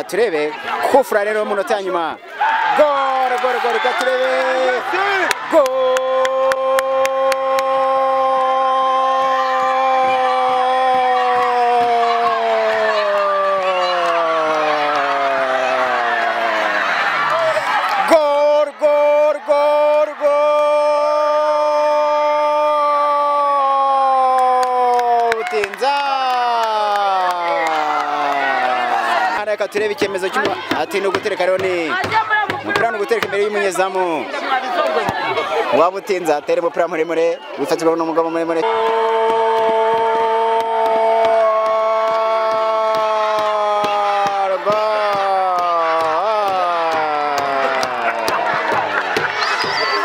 Turebe kufura rero mu nota nyuma. Gol gol gol, turebe gol. Gol gol gol gol. Butinza. Reka turebe icyemezo cy'umu ati no gutereka rero ni umupira no gutereka imbere y'umunyezamu wa Butinza, atere umupira muremure wifatirwa n'umugabo muremure.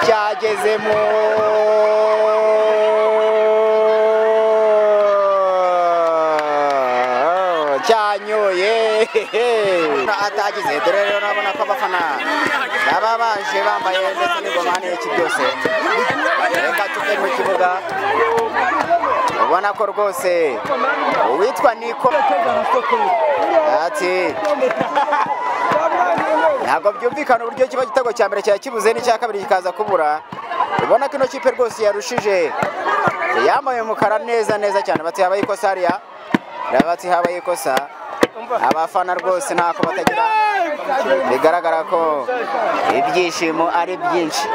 Cyagezemo cyanyoye atagize. Dore rero nabona ko abafana baba baje bambaye ndetse n'ingoma n'iki byose. Reka tuve mu kibuga, ubona ko rwose uwitwa Niko ati ntabwo byumvikana uburyo kiba igitego cya mbere cya kibuze n'icya kabiri kikaza kubura. Ubona ko ino kipe rwose yarushije, yambaye umukara neza neza cyane. Bati habaye ikosa hariya, bati habaye ikosa. Abafana rwose ntako batagira, bigaragara ko ibyishimo ari byinshi.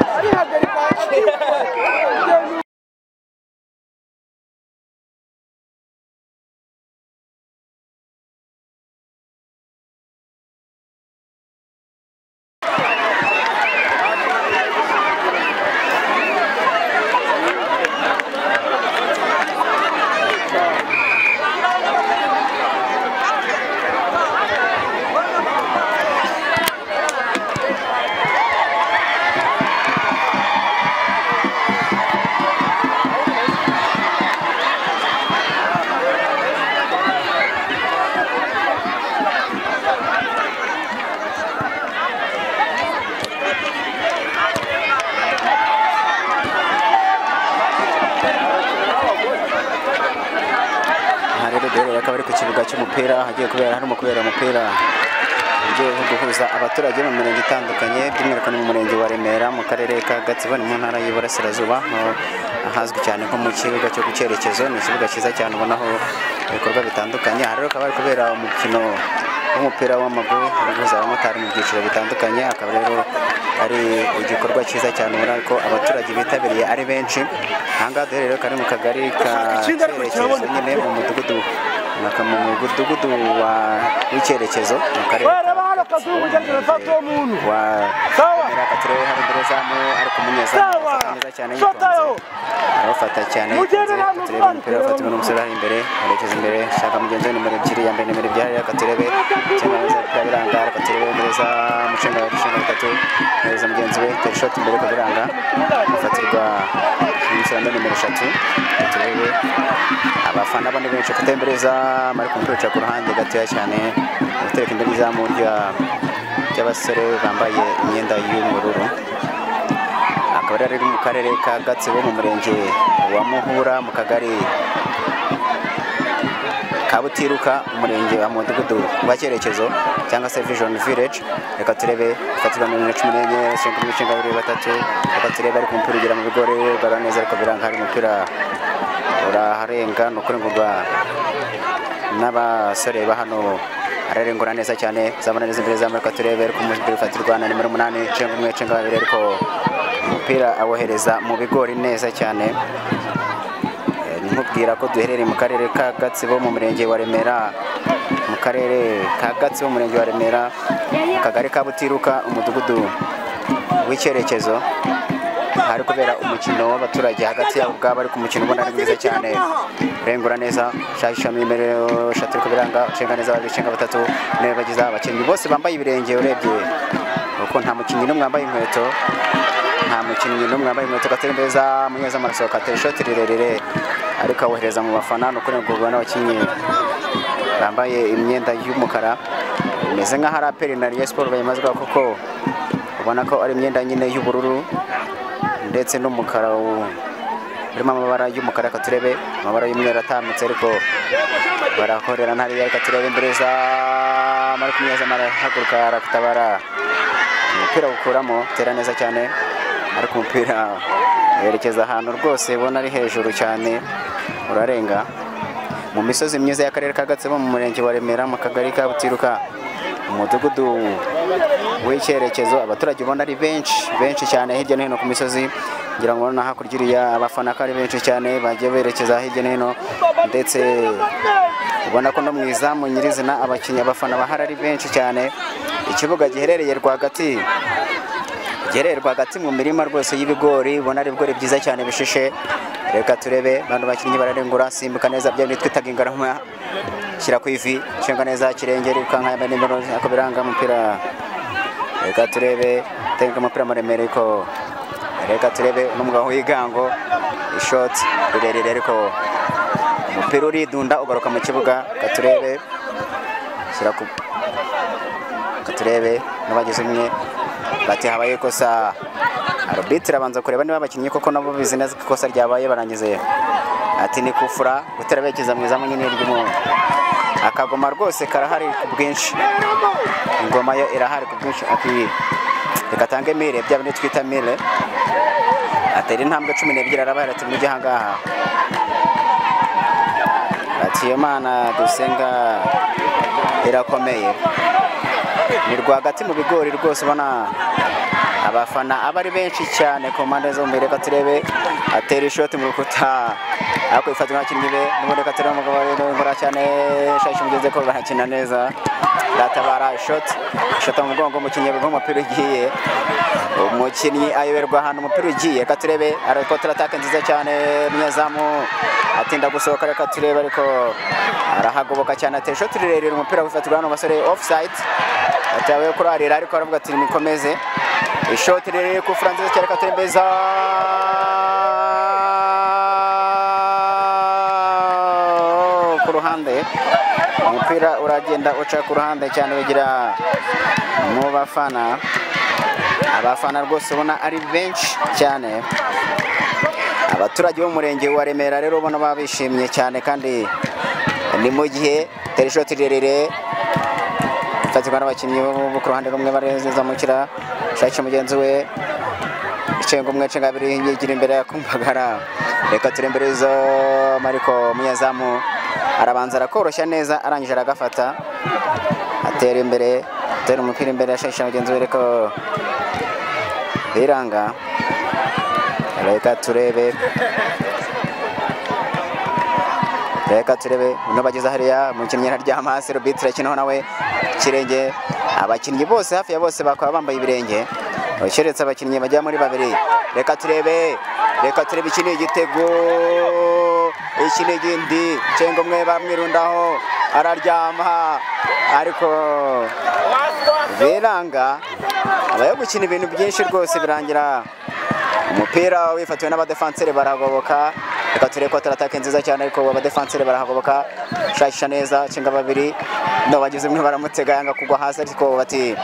Akaba ari ku kibuga cy'umupira hagiye kubera, harimo kubera umupira ugiye guhuza abaturage mu mirenge itandukanye, by'umwihariko mu murenge wa Remera mu karere ka Gatsibo mu ntara y'Iburasirazuba, ahazwi cyane nko mu kibuga cyo ku Cyerekezo. Ni ikibuga cyiza cyane ubonaho ibikorwa bitandukanye. Aha rero akaba ari kubera umukino w'umupira w'amaguru uhuza abamotari mu byiciro bitandukanye. Akaba rero ari igikorwa cyiza cyane ubona ko abaturage bitabiriye ari benshi. Aha ngaha duherereye kari mu kagari ka Cyerekezo nyine mu mudugudu wa w'icyerekezo mu karere wa Remera. Turebe hari imbere zamu ari kumunyezamu neza cyane yitonze, arawufata cyane yitonze. Turebe umupira ufatirwa n'umusore ari imbere, arekeza imbere shaka mugenzi we nimero 2 yambaye nimero 2 hariya. Turebe cyangwa neza biranga, turebe imbere za mucenga wa 3 neza mugenzi we tera shot imbere ko biranga, afatirwa n'umusore wambaye nimero 3. Turebe abafana bane benshi kutembereza bari kumupira ku ruhande gatoya cyane, gutereka imbere izamu ry'abasore bambaye imyenda y'ubururu. Akaba ari mu karere ka Gatsibo mu murenge wa Muhura mu kagari ka Butiruka umurenge wa mudugudu wa Cyerekezo cyangwa se Vision Village. Reka turebe ifatirwa mu 14 5 3. Reka turebe ari kumupira ugera mu bigore gara neza ariko biranga, hari umupira uraharenga no kurengurwa n'abasore ba hano, ararengura neza cyane zamana neza imbere zamu. Reka turebe ariko umupira ufatirwa na nimero 8 5 1 2 ariko umupira awohereza mu bigori neza cyane. Nkubwira ko duherereye mu karere ka Gatsibo mu murenge wa Remera, mu karere ka Gatsibo mu murenge wa Remera, mu kagari ka Butiruka umudugudu w'icyerekezo. Hari kubera umukino w'abaturage hagati yabo ubwabo, ariko umukino ubona ari mwiza cyane. Rengura neza shakisha nimero 3 ko biranga, cenga neza babiri cenga batatu niwe bagize abakinnyi bose bambaye ibirenge. Urebye uko nta mukinnyi n'umwe wambaye inkweto, nta mukinnyi n'umwe wambaye inkweto. Gatembereza munyezamu arasohoka atera ishoti rirerire ariko awohereza mu bafana. No kurengurwa n'abakinnyi bambaye imyenda y'umukara, bimeze nk'aho ari APR na Rayon Sports bayimazwa, kuko ubona ko ari imyenda nyine y'ubururu ndetse n'umukara. urimo amabara y'umukara, reka turebe amabara y'umweru atambitse ariko barakorera ntariya, reka turebe imbere za Mariko umunyezamu arahaguruka arakutabara umupira awukuramo, tera neza cyane ariko umupira werekeza ahantu rwose ubona ari hejuru cyane urarenga. Mu misozi myiza y'akarere ka Gatsibo mu murenge wa Remera mu kagari ka Butiruka umudugudu w'icyerekezo, abaturage ubona ari benshi benshi cyane hirya no hino ku misozi, ngira ngo ubona hakurya iriya abafana ko ari benshi cyane bagiye berekeza hirya no hino, ndetse ubona ko no mu izamu nyirizina abakinnyi abafana bahari ari benshi cyane. Ikibuga giherereye rwagati mu mirima rwose y'ibigori, ubona ari ibigori byiza cyane bishishe. Reka turebe bantu bakinnyi bararengura, simbuka neza bya twitaga ingarama, shyira ku ivi, cenga neza kirenge rirukanka yambaye nimero ako biranga umupira. Reka turebe tenga umupira muremure ariko reka turebe n'umugabo w'igango ishoti rirerire ariko umupira uridunda ugaruka mu kibuga. Reka turebe shyira ku, reka turebe n'abagize umwe bati habaye ikosa. Arbitre abanza kureba niba abakinnyi koko nabo bizi neza ko ikosa ryabaye, barangize ati ni kufura gutera berekeza mu izamu nyine ry'umuntu. Akagoma rwose karahari ku bwinshi, ingoma yo irahari ku bwinshi. Ati reka tange mire, bya bindi twita mire, atera intambwe 12 arabahera ati mujye ahangaha. Ati iyo Mana dusenga irakomeye. Ni rwagati mu bigori rwose ubona abafana abari benshi cyane ku mpande zombi. Reka turebe atera ishoti mu rukuta ariko ifatwa n'abakinnyi be n'ubundi. Reka turebe umugabo w'ingora cyane shashi mugenzi ko barakina neza, ratabara ishoti mu mugongo umukinnyi ayoberwa umupira ugiye, umukinnyi ayoberwa ahantu umupira ugiye. Reka turebe ariko turataka nziza cyane umunyezamu atinda gusohoka. Reka turebe ariko arahagoboka cyane atera ishoti rirerire umupira wifatirwa hano basore offside atawe kurarira ariko aravuga ati nikomeze. Ishoti rirerire ku Francis cyane, reka turembeza ku ruhande, umupira uragenda uca ku ruhande cyane wigira mu bafana. Abafana rwose ubona ari benshi cyane, abaturage bo mu murenge wa Remera rero ubona babishimye cyane, kandi ni mu gihe tera ishoti rirerire ifatirwa n'abakinnyi bo ku ruhande rumwe barezamukira shakisha mugenzi we cenga umwe cenga abiri yigira imbere yakumbagara. Reka turemberezo Mariko umunyezamu arabanza arakoroshya neza arangije aragafata atera imbere, atera umupira imbere ashakisha mugenzi we ariko biranga. Reka turebe uno bageze hariya umukinnyi araryama hasi, arbitre akinaho nawe kirenge. Abakinnyi bose hafi ya bose bakaba bambaye ibirenge keretse abakinnyi bajya muri babiri. Reka turebe iki ni igitego, iki ni igindi cenga umwe bamwirundaho araryama ariko biranga. Abayo gukina ibintu byinshi rwose birangira umupira wifatiwe n'abadefansere baragoboka. Reka turebe ko atatake nziza cyane ariko abadefansere barahagoboka, shakisha neza cenga babiri no bagize umwe baramutega yanga kugwa hasi ariko bati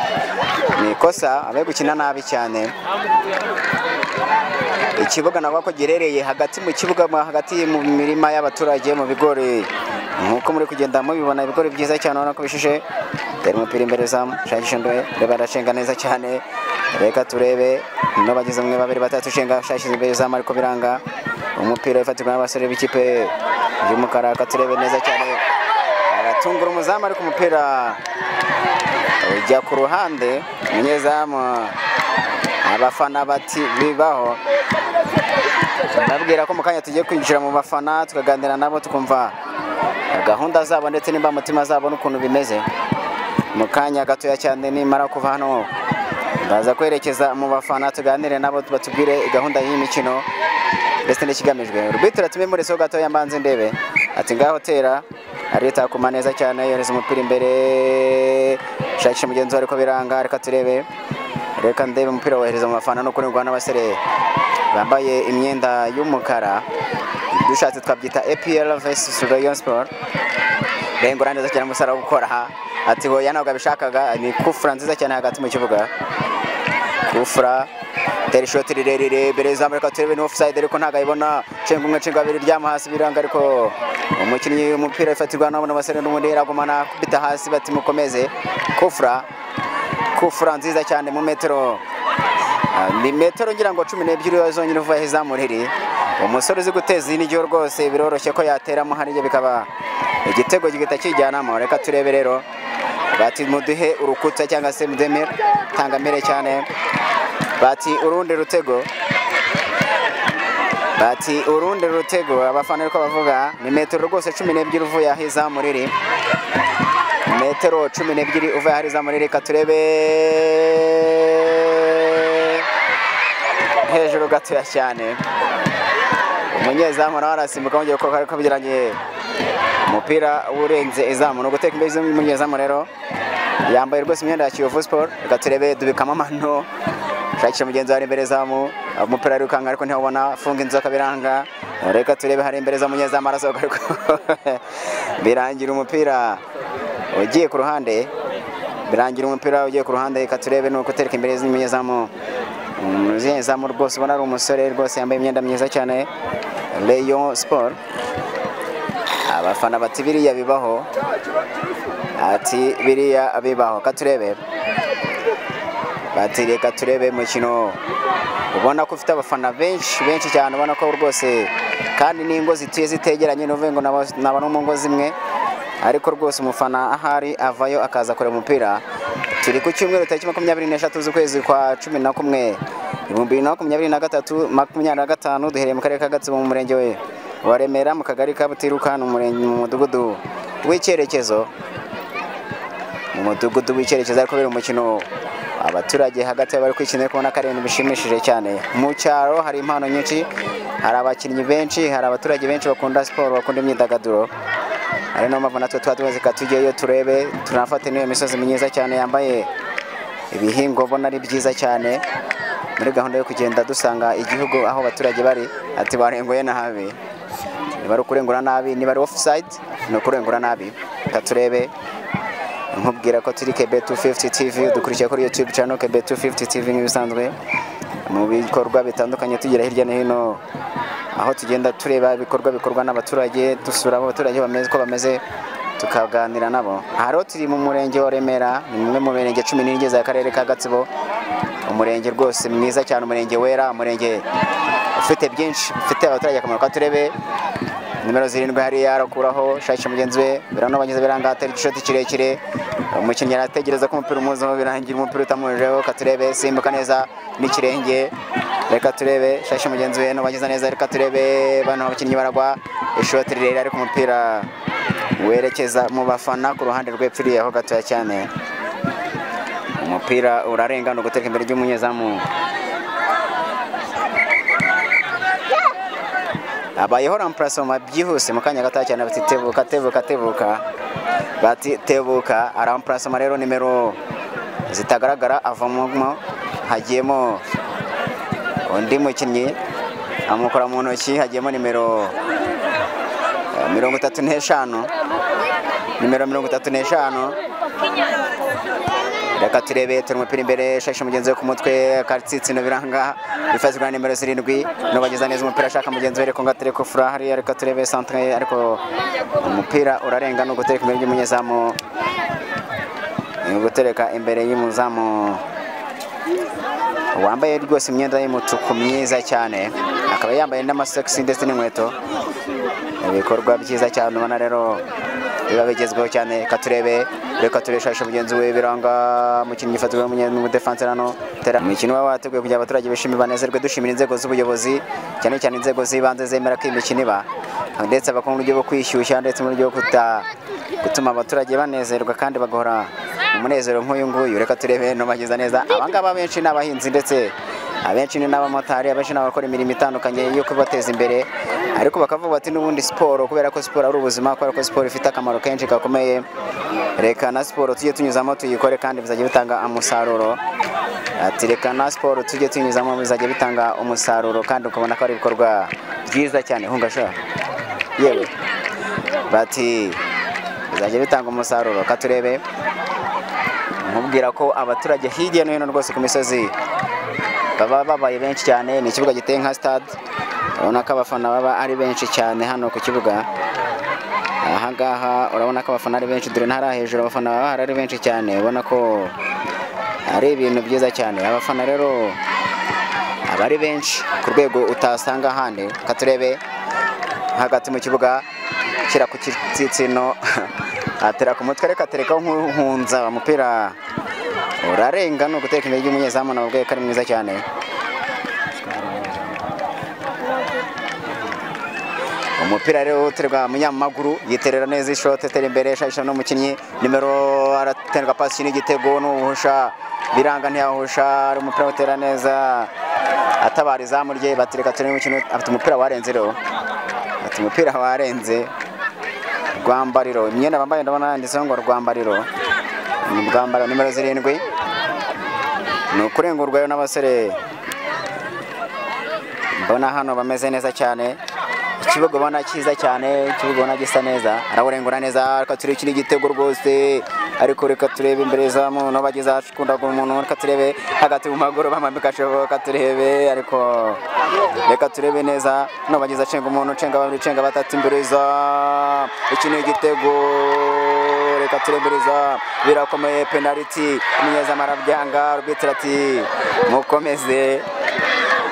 ni ikosa. Abaye gukina nabi cyane. Ikibuga nabwo ko giherereye hagati mu kibuga hagati mu mirima y'abaturage mu bigori, nkuko muri kugenda mubibona ibigori byiza cyane ubona ko bishishe. Tera umupira imbere zamu shakisha ndoye reba arashenga neza cyane. Reka turebe no bagize umwe babiri batatu shenga shakisha imbere zamu ariko biranga. Umupira ufatirwa n'abasore b'ikipe y'umukara. Reka turebe neza cyane aratungura umuzamu ariko umupira ujya ku ruhande umunyezamu. Abafana bati bibaho. Nabwira ko mu kanya tugiye kwinjira mu bafana tukaganira nabo tukumva gahunda zabo ndetse n'imbamutima zabo n'ukuntu bimeze. Mu kanya gatoya cyane nimara kuva hano ndaza kwerekeza mu bafana tuganire nabo batubwire gahunda y'iyi mikino ndetse n'ikigamijwe. Arbitre atume muri so gatoya mbanze ndebe ati ngaho tera arita kuma neza cyane yohereza umupira imbere shakisha mugenzi we ariko biranga. Reka turebe, reka ndebe umupira wohereza mu bafana no kurengwa n'abasore bambaye imyenda y'umukara, dushatse twabyita APR vs Rayon Sport. Rengura neza cyane umusara wo gukora ati hoya ntabwo abishakaga. Ni kufura nziza cyane hagati mu kibuga. Kufra tera ishoti rirerire imbere reka turebe ni offside ariko ntabwo ayibona. Cenga umwe cenga babiri ryama hasi biranga ariko umukinnyi umupira ifatirwa n'abana basore n'ubundi aragumana kubita hasi bati mukomeze. Kufra kufra nziza cyane mu metero ni metero ngira ngo 12 zonyine uvuye izamu riri. Umusore uzi guteza inijyo rwose biroroshye ko yateramo hariya bikaba igitego gihita kijyanamo. Reka turebe rero bati muduhe urukuta cyangwa se mudemere tangamere cyane bati urundi rutego bati urundi rutego abafana ariko bavuga ni metero rwose 12 uvuye aho izamu riri, metero 12 uvuye aho izamu riri. Reka turebe hejuru gatoya cyane umunyezamu nawe arasimbuka wongeye kuko ariko bijyanye umupira urenze izamu no guteka imbere y'umunyezamu rero yambaye rwose imyenda ya Kiyovu Sport. Reka turebe dubikamo amano shakisha mugenzi wari imbere zamu umupira arukanga ariko ntibona funga inzoka biranga. Reka turebe hari imbere za munyezamu arasohoka ariko birangira umupira ugiye ku ruhande, birangira umupira ugiye ku ruhande. Reka turebe nuko utereka imbere y'umunyezamu. Umunyezamu rwose ubona ari umusore rwose yambaye imyenda myiza cyane Rayon Sport. Abafana bati biriya bibaho, ati biriya bibaho. Katurebe bati reka turebe mukino ubona ko ufite abafana benshi benshi cyane, ubona ko rwose kandi n'ingo zituye zitegeranye n'uvuye ngo naba no mu ngo zimwe, ariko rwose umufana ahari avayo akaza kureba umupira. Turi ku cyumweru tariki 23 z'ukwezi kwa 11 2023 25 duhereye mu karere ka Gatsibo mu murenge we wa Remera mu kagari ka Butiruka mu murenge mu mudugudu w'icyerekezo, mu mudugudu w'icyerekezo ariko biri umukino abaturage hagati bari kwikinira kubona ko ari ibintu bishimishije cyane. Mu cyaro hari impano nyinshi, hari abakinnyi benshi, hari abaturage benshi bakunda siporo, bakunda imyidagaduro. Ari no mpamvu natwe tuba tumaze tujyeyo turebe, tunafate n'iyo misozi myiza cyane yambaye ibihingwa ubona ari byiza cyane muri gahunda yo kugenda dusanga igihugu aho abaturage bari. Ati barenguye nabi, niba ari ukurengura nabi, niba ari offside ni ukurengura nabi. Reka turebe nkubwira ko turi KB 250 TV, dukurikiye kuri YouTube channel KB 250 TV nk'ibisanzwe mu bikorwa bitandukanye tugira hirya no hino aho tugenda tureba ibikorwa bikorwa n'abaturage, dusura abaturage bameze ko bameze tukaganira nabo. Haro turi mu murenge wa Remera, ni umwe mu mirenge 14 igize akarere ka Gatsibo, umurenge rwose mwiza cyane, umurenge wera, umurenge ufite byinshi, ufite abaturage akamaro. Ka turebe nimero 7 hariya arakuraho shakisha mugenzi we birano bageze biranga atera igishoti kirekire, umukinnyi arategereza ko umupira umuzaho birangira umupira utamujeho. Reka turebe simbuka neza n'ikirenge, reka turebe shakisha mugenzi we nobageza neza, reka turebe bano abakinnyi baragwa ishoti rirerire ariko umupira werekeza mu bafana ku ruhande rw'epfiriye aho gatoya cyane, umupira urarenga no gutereka imbere y'umunyezamu. Abayeho remplacement byihuse mu kanya gato cyane bati tebuka tebuka tebuka, bati tebuka remplacement rero nimero zitagaragara avamo hagiyemo undi mukinnyi amukora mu ntoki, hagiyemo nimero 35, nimero 35. Reka turebe turi umupira imbere shakisha mugenzi we ku mutwe katsitsino biranga bifatirwa na nimero 7 nobageza neza umupira ashaka mugenzi we ariko ngatere ko fura hariya. Reka turebe centre ariko umupira urarenga no gutereka imbere y'umunyezamu, ni gutereka imbere y'umuzamu wambaye rwose imyenda y'umutuku myiza cyane, akaba yambaye n'amasokisi ndetse n'inkweto. Ibikorwa byiza cyane ubona rero biba bigezweho cyane. Reka turebe reka tureshashe mugenzi we biranga mukinnyi ifatirwa mu defense hano. Umukino waba wateguye kugira abaturage bishime banezerwe. Dushimira inzego z'ubuyobozi cyane cyane inzego z'ibanze zemera ko imikino iba, ndetse bakora uburyo bwo kwishyushya ndetse mu buryo bwo gutuma abaturage banezerwa kandi bagahora umunezero nk'uyu nguyu. Reka turebe no bageza neza abangaba benshi n'abahinzi ndetse abenshi ni n'abamotari, abenshi n'abakora imirimo itandukanye yo kubateza imbere, ariko bakavuga bati n'ubundi siporo, kubera ko siporo ari ubuzima, kubera ko siporo ifite akamaro kenshi gakomeye, reka na siporo tujye tunyuzamo tuyikore kandi bizajya bitanga umusaruro. Ati reka na siporo tujye tunyuzamo bizajya bitanga umusaruro kandi ukabona ko ari ibikorwa byiza cyane. Hunga sha yewe bati bizajya bitanga umusaruro. Katurebe nkubwira ko abaturage hirya no hino rwose ku misozi baba babaye benshi cyane. Ni ikibuga giteye nka stade, urabona ko abafana baba ari benshi cyane hano ku kibuga. Aha ngaha urabona ko abafana ari benshi, dore ntara hejuru abafana baba ari benshi cyane, ubona ko ari ibintu byiza cyane. Abafana rero aba ari benshi ku rwego utasanga ahandi. Katurebe hagati mu kibuga, shyira ku gitsitsino, atera ku mutwe, reka aterekaho nk'uhunza, umupira urarenga. Ni uguteka imbere y'umunyezamu, nababwiye ko ari mwiza cyane. Umupira rero uterwa munyamaguru, yiterera neza ishote, atera imbere, shakisha n'umukinnyi nimero, araterwa pasi n'igitego n'uhusha, biranga ntiyahusha. Ari umupira utera neza, atabara izamu rye, batereka turebe umukino. Afite umupira warenze rero, ati umupira warenze. Rwambariro, imyenda bambaye ndabona yanditseho ngo Rwambariro, ni Rwambariro nimero 7. Ni ukurengurwayo n'abasore mbona hano bameze neza cyane. Ikibuga ubona cyiza cyane, ikibuga ubona gisa neza, arawurengura neza. Reka turebe iki igitego rwose, ariko reka turebe imbere zamu no bageze akundaga umuntu. Reka turebe hagati mu maguru bamambika shoboka, turebe, ariko reka turebe neza no bageze acenga umuntu, cenga babiri, cenga batatu, imbere za iki ni igitego. Reka turebe imbere za, birakomeye, penalty, umunyezamu arabyanga, arbitre ati mukomeze.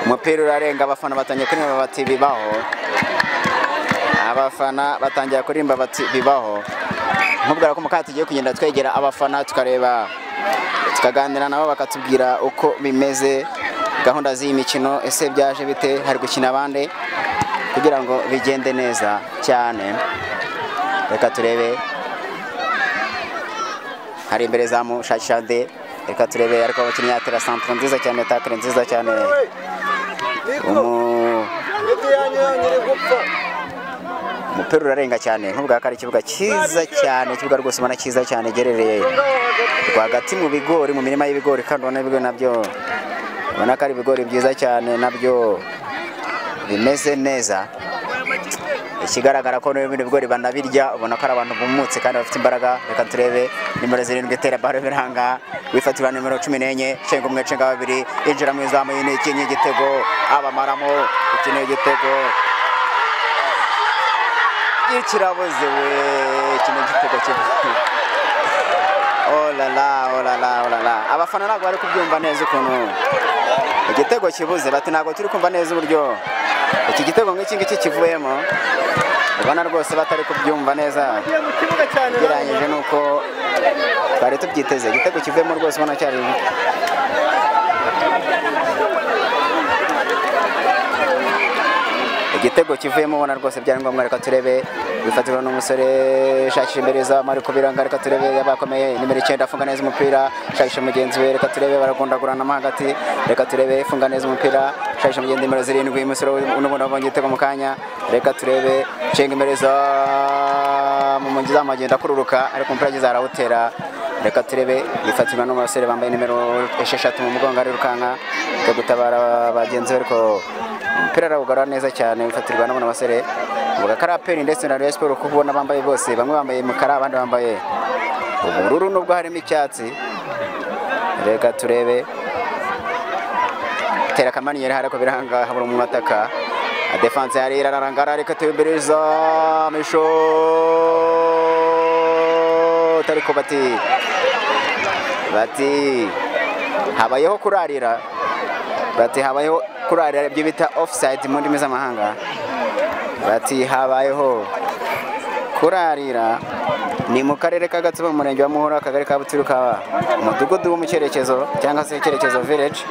Umupira urarenga, abafana batangiye kuririmba bati bibaho. Abafana batangiye kuririmba bati bibaho. Nkubwira ko mukanya tugiye kugenda twegera abafana, tukareba, tukaganira nabo, bakatubwira uko bimeze, gahunda z'iyi mikino, ese byaje bite, hari gukina abandi, kugira ngo bigende neza cyane. Reka turebe hari imbere zamu, shakisha de, reka turebe, ariko abakinnyi atera centre nziza cyane, tackle nziza cyane. Umupira urarenga cyane. Nk'ubwa ko ari ikibuga cyiza cyane, ikibuga rwose ubona cyiza cyane, gerereye rwagati mu bigori, mu mirima y'ibigori, kandi ubona ibigori nabyo ubona ko ari ibigori byiza cyane, nabyo bimeze neza. Ikigaragara ko n'ibindi bigori banabirya, ubona ko ari abantu bumutse kandi bafite imbaraga. Reka turebe nimero 7 itera baro biranga, wifatirwa nimero 14, cenga umwe, cenga babiri, injira mu izamu, ni iki igitego, abamaramo iki ni igitego kirabuze we, iki ni igitego kivuye. Oh la la, oh la la, oh la la. Abafana ntabwo bari kubyumva neza ukuntu igitego kibuze, bati ntabwo turi kumva neza uburyo iki gitego nk'iki ngiki kivuyemo. Ubona rwose batari kubyumva neza ugereranyije n'uko twari tubyiteze. Igitego kivuyemo rwose ubona cyari igitego kivuyemo, ubona rwose byari ngombwa. Reka turebe bifatirwa n'umusore, shakisha imbere zamu, ariko biranga. Reka turebe yabakomeye, nimero 9 afunga neza umupira, shakisha mugenzi we. Reka turebe baragundagurana hagati. Reka turebe funga neza umupira, shakisha mugenzi nimero 7, umusore n'ubona abonye igitego mu kanya. Reka turebe cenga imbere zamu, mugenzi agenda kururuka, ariko umupira ageze arawutera. Reka turebe yifatirwa n'umusore bambaye nimero 6 mu mugongo, arirukanka gutabara bagenzi be, ariko umupira arawugarura neza cyane, wifatirwa n'abana basore. Uvuga ko ari APR ndetse na Rayon Sports, kuko ubona bambaye bose, bamwe bambaye umukara, abandi bambaye ubururu nubwo harimo icyatsi. Reka turebe tera kamaniyeri, hariko biranga, habura mu mataka, defense yari irarangara. Reka tubereza misho tariko bati habayeho kurarira, bati habayeho kurarira, ibyo bita offside mu ndimi z'amahanga. Bati habayeho kurarira. Ni mu karere ka Gatsibo, mu murenge wa Muhura, akagari ka Butiruka, umudugudu wo mu cyerekezo cyangwa se icyerekezo village.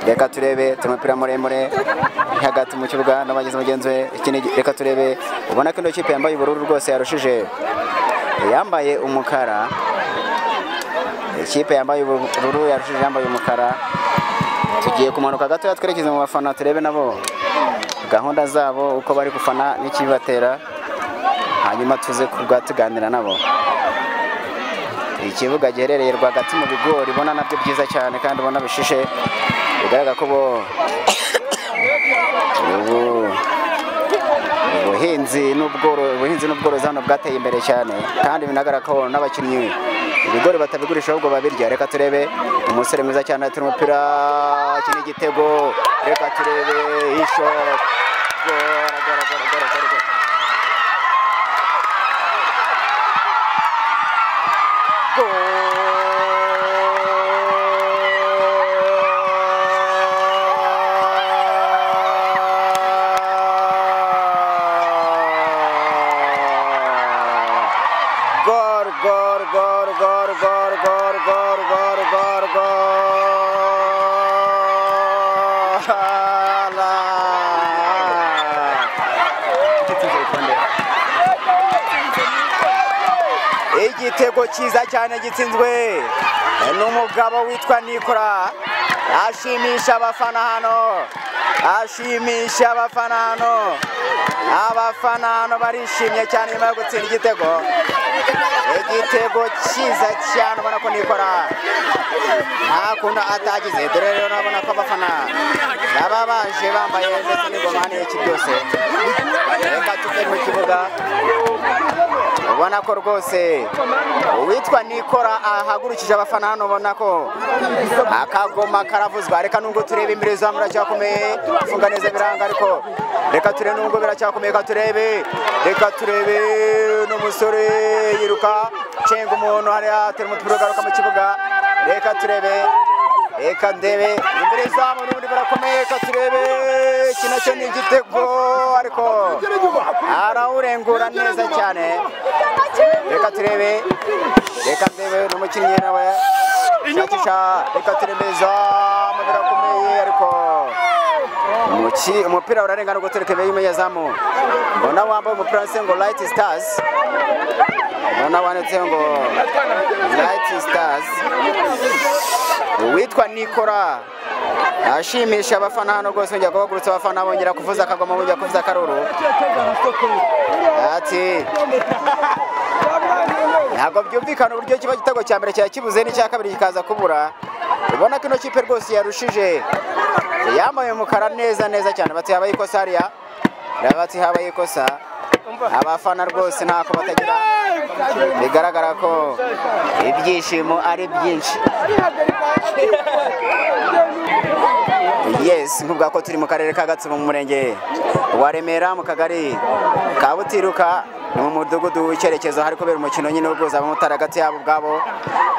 Reka turebe umupira muremure hagati mu kibuga n'abagize mugenzi we. Reka turebe, ubona ko ino kipe yambaye ubururu rwose yarushije yambaye umukara. Ikipe yambaye ubururu yarushije yambaye umukara. Tugiye kumanuka gatoya twerekeze mu bafana, turebe nabo gahunda zabo uko bari gufana n'ikibatera, hanyuma tuze kubwa tuganira nabo. Ikibuga giherereye rwagati mu bigori, ubona nabyo byiza cyane kandi ubona bishishe, bigaragara ko bo ubuhinzi n'ubworozi hano bwateye imbere cyane, kandi binagaragara ko n'abakinnyi Ibigori batabigurisha ahubwo babirya. Reka turebe umusore mwiza cyane atera umupira, iki ni igitego. Reka turebe isho. Gora gora gora gora gora. Gol gol gol gol gol gol gol gol gol gol. Igitego cyiza cyane gitsinzwe n'umugabo witwa Nikora, ashimisha abafana hano, ashimisha abafana hano. Abafana hano barishimye cyane nyuma yo gutsinda igitego. Igitego cyiza cyane ubona ko Nikora nta kuntu atagize. Dore rero urabona ko abafana baba baje bambaye ndetse n'ingoma n'iki byose. Reka tuve mu kibuga, ubona ko rwose uwitwa Nikora ahagurukije abafana hano, ubona ko akagoma karavuzwa. Reka nubwo turebe imbere zamu biracyakomeye, funga neza biranga, ariko reka turebe nubwo biracyakomeye, reka turebe n'umusore yiruka cenga umuntu hariya atera umupira ugaruka mu kibuga. Reka turebe, reka ndebe imbere zamu n'ubundi birakomeye, reka turebe iki nacyo ni igitego, ariko arawurengura neza cyane. Reka turebe, reka ndebe n'umukinnyi nawe shakisha, reka turebe zamu birakomeye, ariko umupira urarenga nubwo tureke y'umunyezamu. Mbona wambaye umupira wanditse ngo Light Stars, mbona wanditse ngo Light Stars. Uwitwa Nikora ashimisha abafana hano rwose, yongera kubagurutsa abafana, bongera kuvuza akagoma, bongera kuvuza akaruru. Ati ntabwo byumvikana uburyo kiba igitego cya mbere cyakibuze n'icya kabiri kikaza kubura. Ubona ko ino kipe rwose yarushije, yambaye umukara neza neza cyane. Bati habaye ikosa hariya, bati habaye ikosa. Abafana rwose ntako batagira, bigaragara ko ibyishimo ari byinshi. Yes, nkubwa ko turi mu karere ka Gatsibo mu murenge wa Remera mu kagari ka Butiruka, ni mu mudugudu w'icyerekezo. Hari kubera umukino nyine uguza abamotari hagati yabo ubwabo,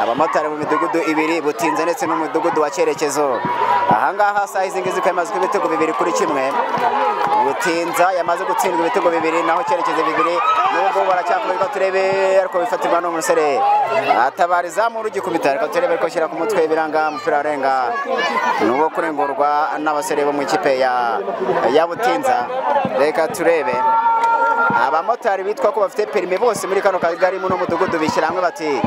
abamotari mu midugudu ibiri Butinze ndetse n'umudugudu wa Cyerekezo. Ahangaha saa izi ngizi yamaze ibitego 2-1. Butinza yamaze gutsindwa ibitego 2, naho Cyerekezo 2. Nubwo baracyakomeza turebe, ariko bifatirwa n'umusore atabariza mu rugikubita. Reka turebe ko shyira ku mutwe biranga, umupira arenga nubo kurengurwa n'abasore bo mu ikipe ya Butinza. Reka turebe abamotari bitwa ko bafite perime bose muri kano kagari muno mudugudu bishyira hamwe bati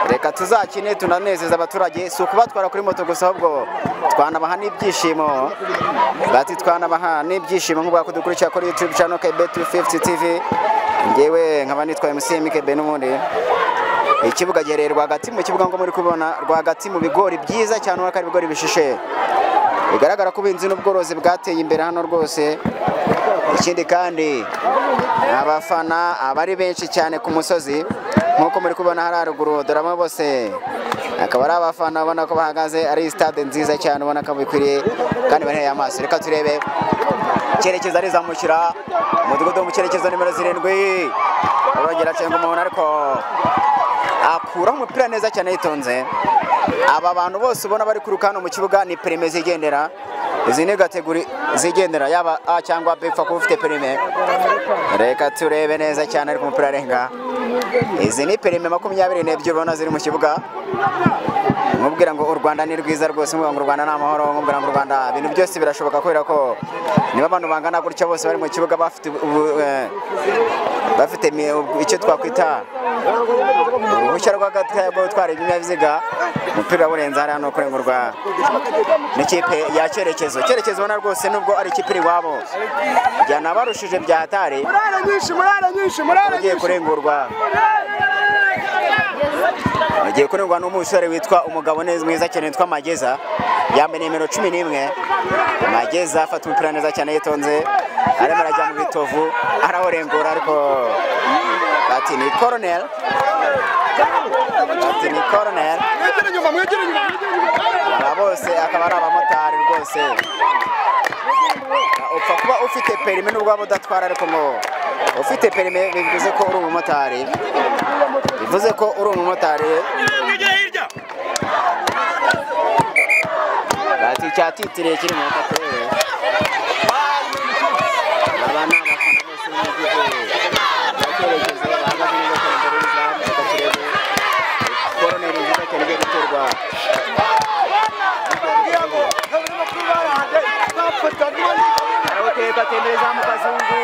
reka tuzakine tunanezeza abaturage, si ukubatwara kuri moto gusa ahubwo twanabaha n'ibyishimo. Bati twanabaha n'ibyishimo nk'ubwa kudukurikira kuri YouTube channel KB250 TV. Ngewe nkaba nitwa MC MKB n'ubundi. Ikibuga giherereye rwagati mu kibuga ngo muri kubona rwagati mu bigori byiza cyane, ubona ko ari ibigori bishishe, bigaragara ko ubuhinzi n'ubworozi bwateye imbere hano rwose. Ikindi kandi abafana abari benshi cyane ku musozi nk'uko muri kubona hari haruguru, dore abo bose akaba ari abafana ubona ko bahagaze, ari stade nziza cyane ubona ko bikwiriye kandi bariheye amaso. Reka turebe Cyerekezo arizamukira umudugudu mu cyerekezo nimero 7, arongera acenga umuntu ariko akuraho umupira neza cyane yitonze. Aba bantu bose ubona bari kuruka hano mu kibuga ni perime zigendera, izi ni kategori zigendera, yaba A cyangwa B, upfa kuba ufite perime. Reka turebe neza cyane ariko umupira arenga. Izi ni perime 22 ubona ziri mu kibuga. Mubwira ngo u Rwanda ni rwiza rwose, mubwira ngo u Rwanda ni amahoro, mubwira ngo u Rwanda ibintu byose birashoboka, kubera ko niba abantu bangana gutya bose bari mu kibuga bafite bafite icyo twakwita uruhushya rwo gutwara ibinyabiziga. Umupira urenze hariya no kurengurwa n'ikipe ya Cyerekezo. Cyerekezo ubona rwose nubwo ari ikipe iri iwabo byanabarushije bya hatari, ugiye kurengurwa agiye kurengurwa n'umusore witwa umugabo neza mwiza cyane witwa Mageza, yambaye nimero 11. Mageza afata umupira neza cyane yitonze, arimo arajya mu bitovu arawurengura, ariko Bati ni Coronel. Bati ni Coronel. Aba bose akaba ari abamotari rwose. Upfa kuba ufite perime nubwo waba udatwara, ariko ngo ufite perime bivuze ko uri umumotari. Bivuze ko uri umumotari. Bati cyatitiriye kiri mu katurere. Aba ni abafana bose b'igihugu. Icyerekezo bahagaze neza cyane imbere y'izamu. Reka turebe koroneri nziza cyane igiye guterwa. Arawuteka atembereza mu kazungu.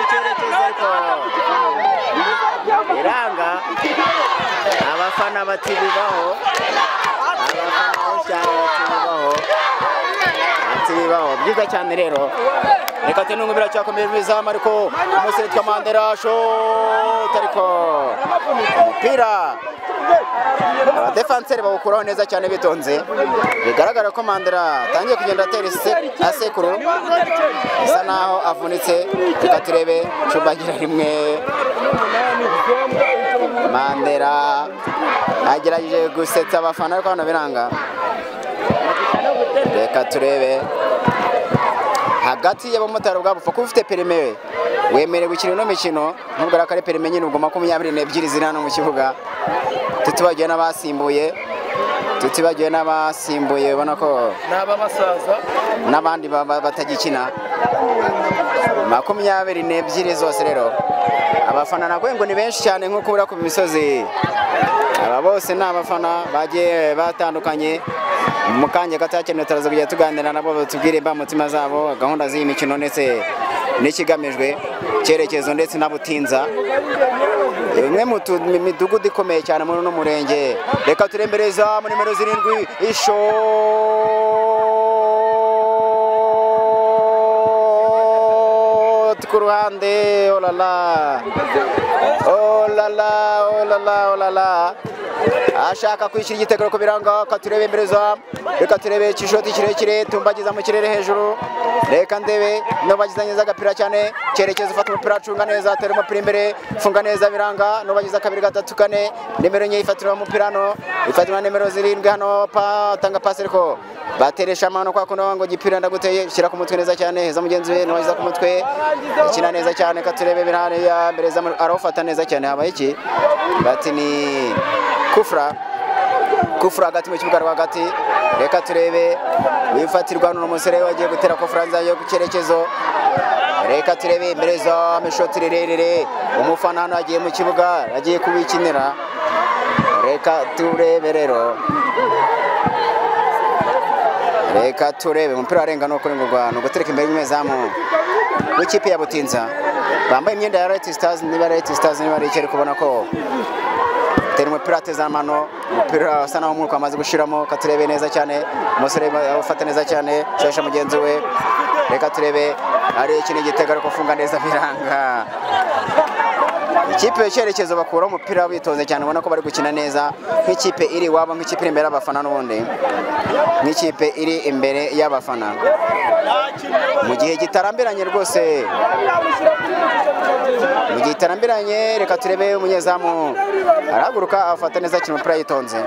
Icyerekezo ariko iranga. Abafana bati bibaho. Abafana benshi cyane bati bibaho. Ati bibaho byiza cyane rero. Reka tenungu biracyakomeye bizamu, ariko umusore witwa Mandela shot, ariko umupira abadefanseri bawukuraho neza cyane bitonze. Bigaragara ko Mandela atangiye kugenda atera asekuru, bisa naho avunitse. Reka turebe cumbagira rimwe. Mandela agerageje gusetsa abafana ariko hano biranga. Reka turebe hagati y'abamotari ubwabo, upfa kuba ufite perime wemerewe gukina ino mikino, nubwo ari akari perime nyine, ubwo 22 ziri hano mu kibuga. Tutibagiwe n'abasimbuye, tutibagiwe n'abasimbuye, ubona ko n'ababasaza n'abandi batagikina. 22 zose rero. Abafana nako ngo ni benshi cyane nk'uko uri ku misozi. Aba bose ni abafana bagiye batandukanye. Mu kanya gato cyane turaza kujya tuganira nabo batubwire imbamutima zabo, gahunda z'iyi mikino ndetse n'ikigamijwe, cyerekezo ndetse n'abutinza. Imwe mu midugudu ikomeye cyane muri uno murenge. Reka turembereza mu nimero 7 ishot ku ruhande. Olala olala olala olala, ashaka kwishyira igitego ku biranga. Reka turebe imbereza, reka turebe ikishoti kirekire tumbagiza mu kirere hejuru. Reka ndebe nubagiza neza agapira cyane. Cyerekezo ufata umupira acunga neza, atera umupira imbere, funga neza biranga. Nubagiza 2 3 4, nimero 4 ifatira umupira hano, ifatira nimero 7 hano, atanga pasi ariko bateresha amano kwa kuno ngo gipira ndaguteye, shyira ku mutwe neza cyane, heza mugenzi we nubagiza ku mutwe, ikina neza cyane. Reka turebe birane ya mbereza, arawufata neza cyane. Habaye iki? Bati ni kufra. Kufra hagati mu kibuga rwagati. Reka turebe wifatirwa n'umusore wagiye gutera kufra nza yo ku cyerekezo. Reka turebe imbereza amashoti rirerire, umufana hano agiye mu kibuga agiye kubikinira. Reka turebe rero, reka turebe umupira arenga no kurengurwa no gutereka imbere y'umezamu w'ikipe ya Butinza bambaye imyenda ya Red Stars. Niba Red Stars niba ari icyo, kubona ko tera umupira ateza amano, umupira asa naho umwuka amaze gushiramo. Katurebe neza cyane umusore awufata neza cyane, shasha mugenzi we. Reka turebe ari iki ni igitego ariko funga neza biranga. Ikipe y'icyerekezo bakura umupira bitonze cyane, ubona ko bari gukina neza nk'ikipe iri iwabo, nk'ikipe iri imbere y'abafana n'ubundi, nk'ikipe iri imbere y'abafana mu gihe gitarambiranye rwose, mu gihe gitarambiranye. Reka turebe umunyezamu arahaguruka afata neza cyane umupira yitonze.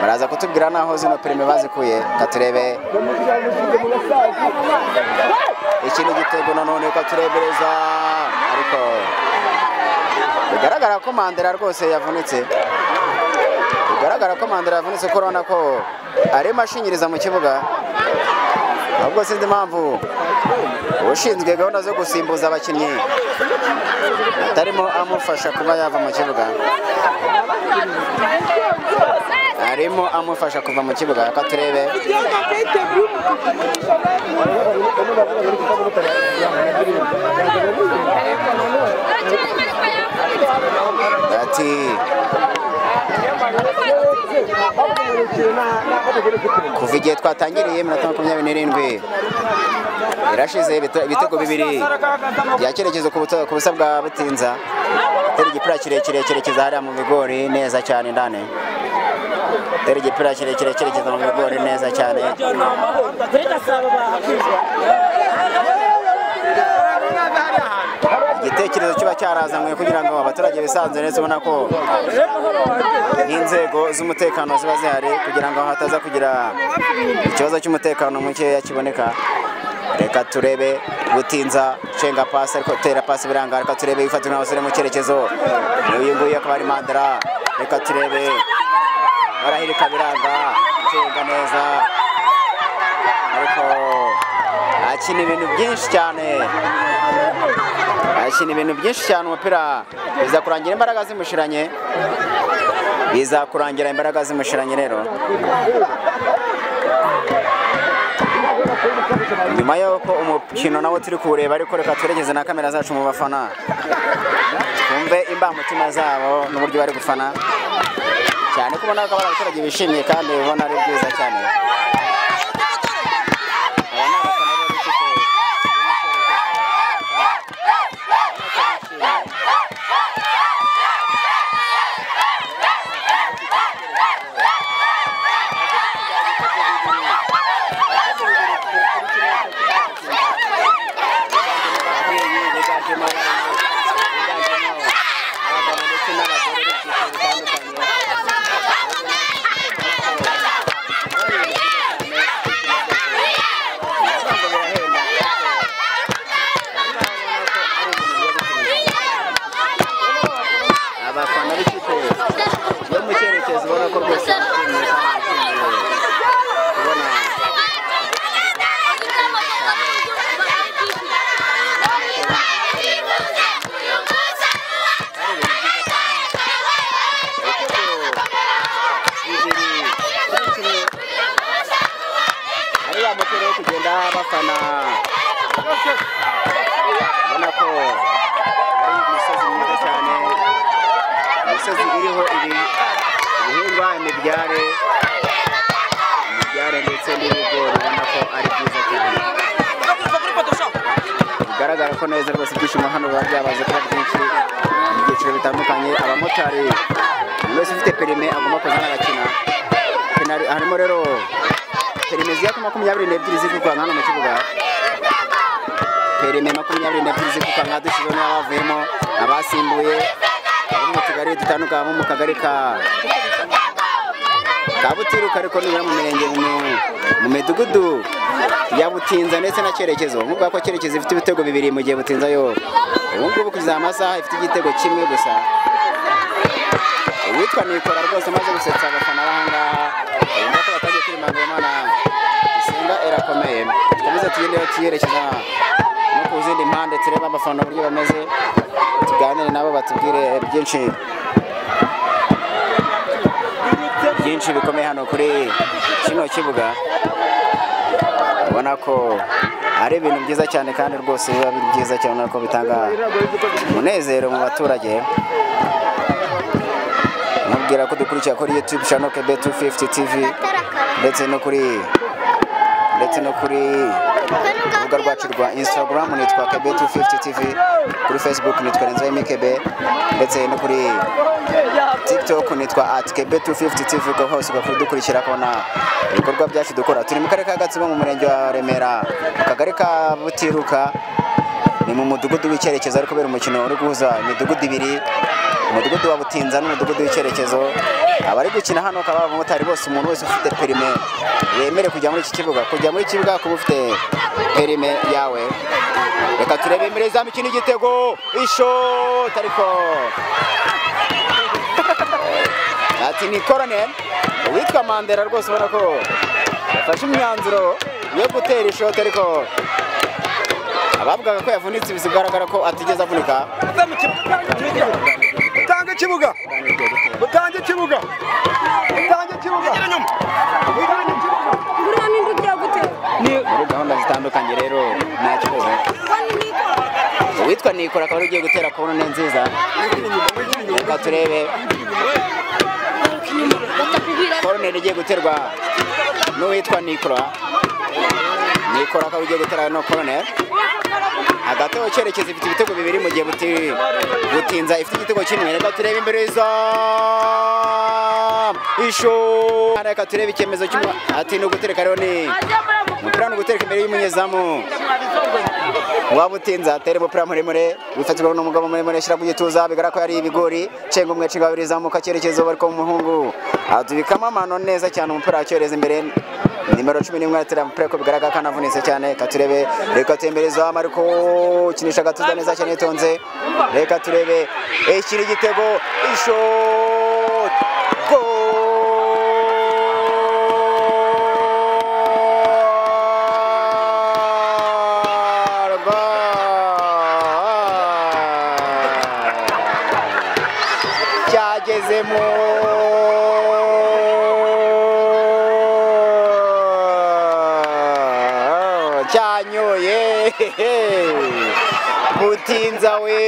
Baraza kutubwira naho zino perime bazikuye. Reka turebe iki ni igitego nanone, reka turebereza, ariko bigaragara ko Mandela rwose yavunitse. Bigaragara ko Mandela yavunitse, ko urabona ko arimo ashinyiriza mu kibuga. Ahubwo sinzi impamvu ushinzwe gahunda zo gusimbuza abakinnyi atarimo amufasha kuba yava mu kibuga. Arimo amufasha kuva mu kibuga. Reka turebe ati kuva igihe twatangiriye iminota 27 irashize, ibitego 2 bya cyerekezo ku busa bwa Butinza. Tera igipira kirekire cyerekeza hariya mu bigori neza cyane ndane. Tera igipira kirekire cyerekeza mu bigori neza cyane. Igitekerezo kiba cyarazanywe kugira ngo abaturage bisanzure neza, ubona ko n'inzego z'umutekano ziba zihari kugira ngo hataza kugira ikibazo cy'umutekano mukeya kiboneka. Reka turebe Butinza cenga pasi ariko tera pasi biranga. Reka turebe ifatwa n'abasore mu cyerekezo, uyu nguyu akaba ari Mandela. Reka turebe barahirika biranga, cenga neza ariko akina ibintu byinshi cyane, akina ibintu byinshi cyane. Umupira biza kurangira imbaraga zimushiranye, biza kurangira imbaraga zimushiranye. Rero nyuma y'uko umukino nawo turi kuwureba, ariko reka twerekeze na kamera zacu mu bafana twumve imbamutima zabo n'uburyo bari gufana cyane, ko ubona ko ari abaturage bishimye kandi ubona ari byiza cyane. Aba ni abafana rero b'ikipe yo mu cyerekezo, ubona ko bishimye. Abafana b'ikipe yo mu cyerekezo ubona ko rwose bishimiye kandi bishimiye kubona ari ibintu byiza cyane. Ibitego 2-1 ari wa mupira wo kugenda bafana, ubona ko ari imisozi myiza cyane, imisozi iriho ibihingwa, imibyare ndetse n'ibigori, ubona ko ari byiza cyane. Bigaragara ko neza rwose ibyishimo hano biba byabaze kuba byinshi mu byiciro bitandukanye. Abamotari, umuntu wese ufite perime agomba kuza agakina. Harimo rero perime zigera kuri 22 ziri hano mu kibuga, perime 22 ziri dushyizeho n'abavuyemo, abasimbuye abo mu tugari dutandukanye, abo mu kagari ka Butiruka, ariko nibura mu mirenge mu midugudu ya Butinza ndetse na Cyerekezo. Nk'ubwo ko Cyerekezo ifite ibitego 2 mu gihe Butinza yo ubu ngubu kugeza amasaha ifite igitego kimwe gusa. Uwitwa Nikora rwose amaze gusetsa abafana b'ahangaha, ubona ko batangiye kwirimanga Imana isenga irakomeye. Dukomeze tugende tuyerekeza no ku zindi mpande, turebe abafana uburyo bameze, tuganire nabo batubwire byinshi byinshi bikomeye hano kuri kino kibuga. Ubona ko ari ibintu byiza cyane kandi rwose biba biri byiza cyane, ko bitanga umunezero mu baturage. Mubwira ko dukurikira kuri YouTube channel KB 250 TV ndetse no kuri urubuga rwacu rwa Instagram nitwa KB 250 TV, kuri Facebook nitwa Renzo MKB, ndetse no kuri TikTok nitwa @KB250 TV. Ko hose ugakurikira kubona ibikorwa byacu dukora. Turi mu karere ka Gatsibo mu murenge wa Remera, mu kagari ka Butiruka, ni mu mudugudu w'icyerekezo, ariko kubera umukino uri guhuza imidugudu ibiri, umudugudu wa Butinza n'umudugudu w'icyerekezo. Abari gukina hano akaba abamotari bose, umuntu wese ufite perime yemere kujya muri iki kibuga, kujya muri kibuga kuba ufite perime yawe. Reka turebe imbere zamu ikindi gitego, ishoti ariko ati ni koronel. Uwitwa Mandela rwose ubona ko yafashe imyanzuro yo gutera ishoti, ariko abavugaga ko yavunitse bigaragara ko atigeze avunika. Utange ikibuga, utange ikibuga, utange ikibuga. Muri gahunda zitandukanye rero nta kibazo. Uwitwa Nikora akaba ugiye gutera korone nziza. Reka turebe korone igiye guterwa n'uwitwa Nikora. Nikora akaba ugiye gutera no korone. Hagati aho Cyerekezo ifite ibitego 2 mu gihe Butinza ifite igitego kimwe. Reka turebe imbere za isho. Reka turebe icyemezo kimwe, ati ni ugutereka rero, ni umupira ni ugutereka imbere y'umunyezamu. wa Butinza atere umupira muremure wifatirwa n'umugabo muremure ashyira ku gituza, bigaragara ko yari ibigori. Cenga umwe, cenga babiri, zamuka cyerekezo bariko umuhungu adubikamo amano neza cyane, umupira acyohereza imbere. Nimero 11 atera umupira ko bigaragara kanavunitse cyane. Reka turebe, reka tembereza ariko kinisha gatuza neza cyane itonze. Reka turebe ikiri igitego, ishot, goal! Cyagezemo cyanyoye Butinza we,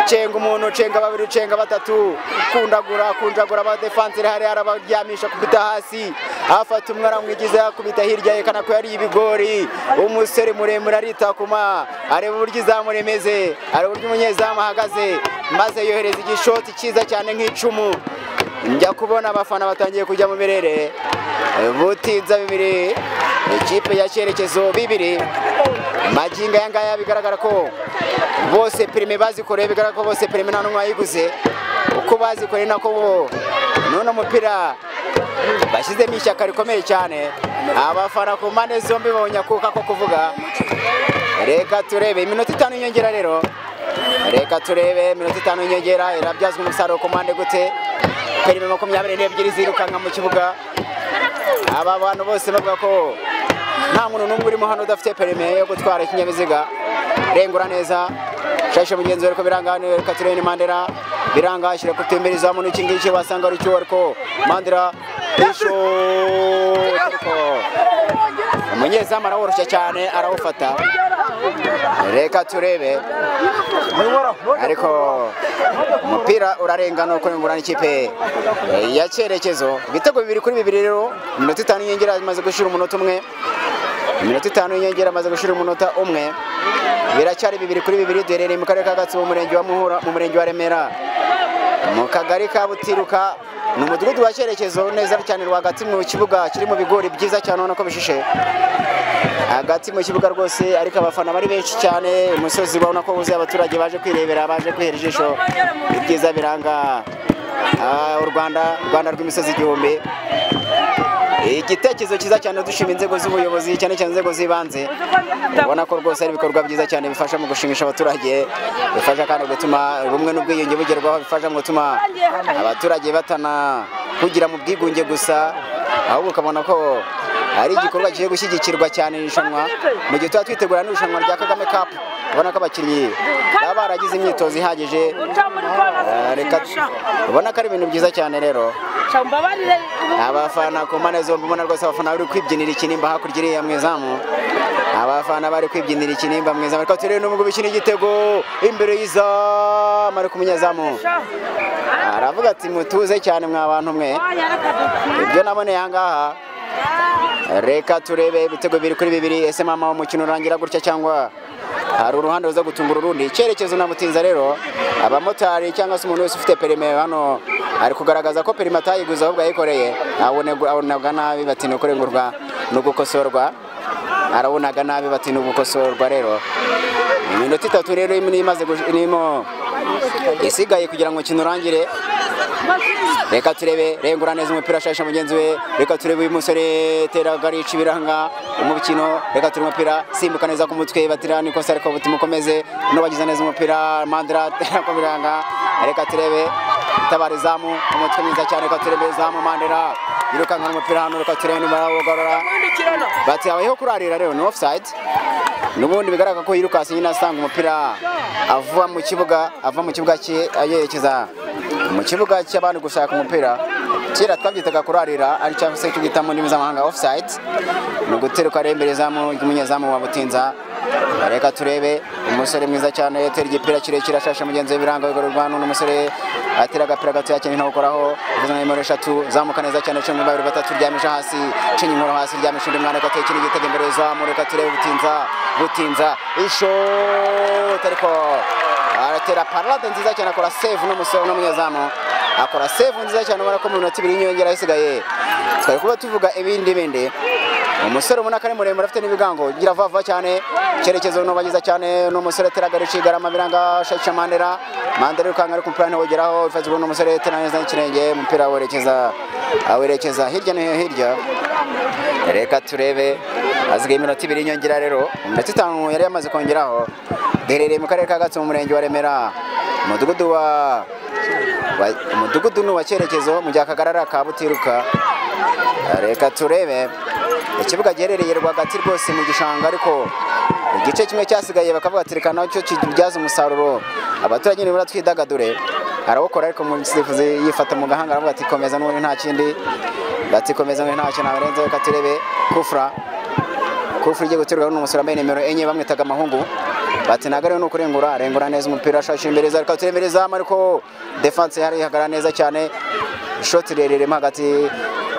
cenga umuntu, cenga babiri, cenga batatu, kundagura kunjagura abadefanseri hari arabaryamisha kubita hasi, afata umwe aramwigiza akubita hirya yekana ko yari ibigori. Umusore muremure aritakuma, areba uburyo izamu rimeze, areba uburyo umunyezamu ahagaze, maze yohereza igishoti cyiza cyane nk'icumu. Njya kubona abafana batangiye kujya mu birere. Butinza 2, ikipe ya cyerekezo 2. Magingo aya ngaya bigaragara ko bose prime bazikoreye, bigaragara ko bose prime nta n'umwe wayiguze, uko bazikoreye nako bo none umupira bashyizemo ishyaka rikomeye cyane. Abafana ku mpande zombi babonye akuka ko kuvuga. Reka turebe iminota 5 y'inyongera rero, reka turebe iminota 5 y'inyongera irabyazwa umusaruro ku mpande gute. Perime 22 zirukanka mu kibuga. Aba bantu bose bavuga ko nta muntu n'umwe urimo hano udafite perime yo gutwara ikinyabiziga. Rengura neza shashe mugenzi we ariko biranga. Reka turebe ni Mandela biranga ashyira kutembereza mu iki ngiki wasanga ari cyo, ariko Mandela ariko umunyezamu araworoshya cyane arawufata. Reka turebe ariko umupira urarenga no kurengura n'ikipe ya cyerekezo. Ibitego 2-2 rero, iminota 5 y'inyongera imaze gushira umunota umwe, iminota 5 y'inyongera imaze gushira umunota umwe, biracyari 2-2. Duherereye mu karere ka Gatsibo, mu murenge wa Muhura, mu murenge wa Remera, mu kagari ka Butiruka, ni umudugudu wa cyerekezo neza cyane rwagati mu kibuga kiri mu bigori byiza cyane ubona ko bishishe hagati mu kibuga rwose, ariko abafana bari benshi cyane. Umusozi ubona ko wuzuye abaturage baje kwirebera, baje kwihera ijisho ibyiza biranga u Rwanda, Rwanda rw'imisozi igihumbi. Igitekerezo cyiza cyane, dushima inzego z'ubuyobozi cyane cyane inzego z'ibanze, ubona ko rwose ari ibikorwa byiza cyane bifasha mu gushimisha abaturage, bifasha kandi gutuma ubumwe n'ubwiyunge bugerwaho, bifasha mu gutuma abaturage batana kugira mu bwigunge gusa, ahubwo ukabona ko ari igikorwa kigiye gushyigikirwa cyane irushanwa. Mu gihe tuba twitegura n'irushanwa rya Kagame Cup, ubona ko abakinnyi baba baragize imyitozo ihagije. Reka ubona ko ari ibintu byiza cyane rero. Abafana ku mpande zombi ubona rwose abafana bari kwibyinira ikinimba hakurya iriya mu izamu, abafana bari kwibyinira ikinimba mu izamu. Ariko turebe n'ubwo bikina igitego imbere y'izamu, ariko umunyezamu aravuga ati mutuze cyane mwa bantu mwe, ibyo naboneye aha ngaha. Reka turebe ibitego 2-2. Ese mama umukino urangira gutya cyangwa hari uruhande ruza gutungura urundi? Icyerekezo na Butinza rero, abamotari cyangwa se umuntu wese ufite perime hano ari kugaragaza ko perime atayiguze ahubwo yayikoreye. Abonaga nabi bati ni ukurengurwa no gukosorwa, arabonaga nabi bati ni ugukosorwa. Rero iminota 3 rero imaze irimo isigaye kugira ngo umukino urangire. Reka turebe rengura neza umupira ashasha mugenzi we. Reka turebe uyu musore tera garici biranga umukino. Reka turebe umupira simbuka neza ku mutwe batira nikosa, ariko butimukomeze no bagize neza umupira Mandela tera ko biranga. Reka turebe tabarizamu umutwe mwiza cyane. Reka turebe zamu Mandela yirukanka umupira hano. Reka turebe nimba awugorora bati abayeho kurarira rero ni offside. Nubundi bigaragara ko yirukase nyine asanga umupira ava mu kibuga, ava mu kibuga cye ayerekeza mu kibuga cy'abantu gushaka umupira. Kera twabyitaga kurarira, ari cyangwa se tugita mu ndimi z'amahanga offside, ni uguteruka imbere zamu y'umunyezamu wa Butinza. Reka turebe umusore mwiza cyane yatera igipira kirekire ashashe mugenzi we biranga bigororwa n'umusore atera agapira gato cyane ntagukoraho. Uvuze na nimero 3 zamuka neza cyane, cumi babiri batatu ryamisha hasi, cinyi inkoro hasi ryamisha undi mwana gateye igitego imbere zamu. Reka turebe Butinza, Butinza ishot, ariko aratera parade nziza cyane, akora save n'umusore n'umunyezamu akora save nziza cyane. Ubona ko mu minota 2 y'inyongera isigaye twari kuba tuvuga ibindi bindi. Umusore ubona ko ari muremure afite n'ibigango gira vava cyane cyerekezo n'ubagiza cyane n'umusore ateragara igarama biranga shakisha Mandela Mandela ukanga ari kumupira ntawugeraho ifatwa n'umusore atera neza ikirenge umupira werekeza awerekeza hirya no hirya. Reka turebe asigaye iminota 2 inyongera rero iminota 5 yari yamaze kongeraho. Duherereye mu karere ka Gatsibo mu murenge wa Remera umudugudu wa umudugudu ni wa cyerekezo mu gihe akagarara ka Butiruka. Reka turebe ikibuga giherereye rwagati rwose mu gishanga ariko igice kimwe cyasigaye bakavuga ati reka nacyo kibyaza umusaruro abaturage nibura twidagadure. Arawukora ariko umusifuzi yifata mu gahanga aravuga ati komeza n'ubundi nta kindi, bati komeza n'ubundi nta kintu abarenze. Reka turebe kufra igiye guterwa n'umusore wambaye nimero 4 bamwitaga Mahungu. Bati nagare no kurengura arengura neza umupira ashashe imbere za reka turebe izamu ariko defense hari ihagarara neza cyane shot rirerire hagati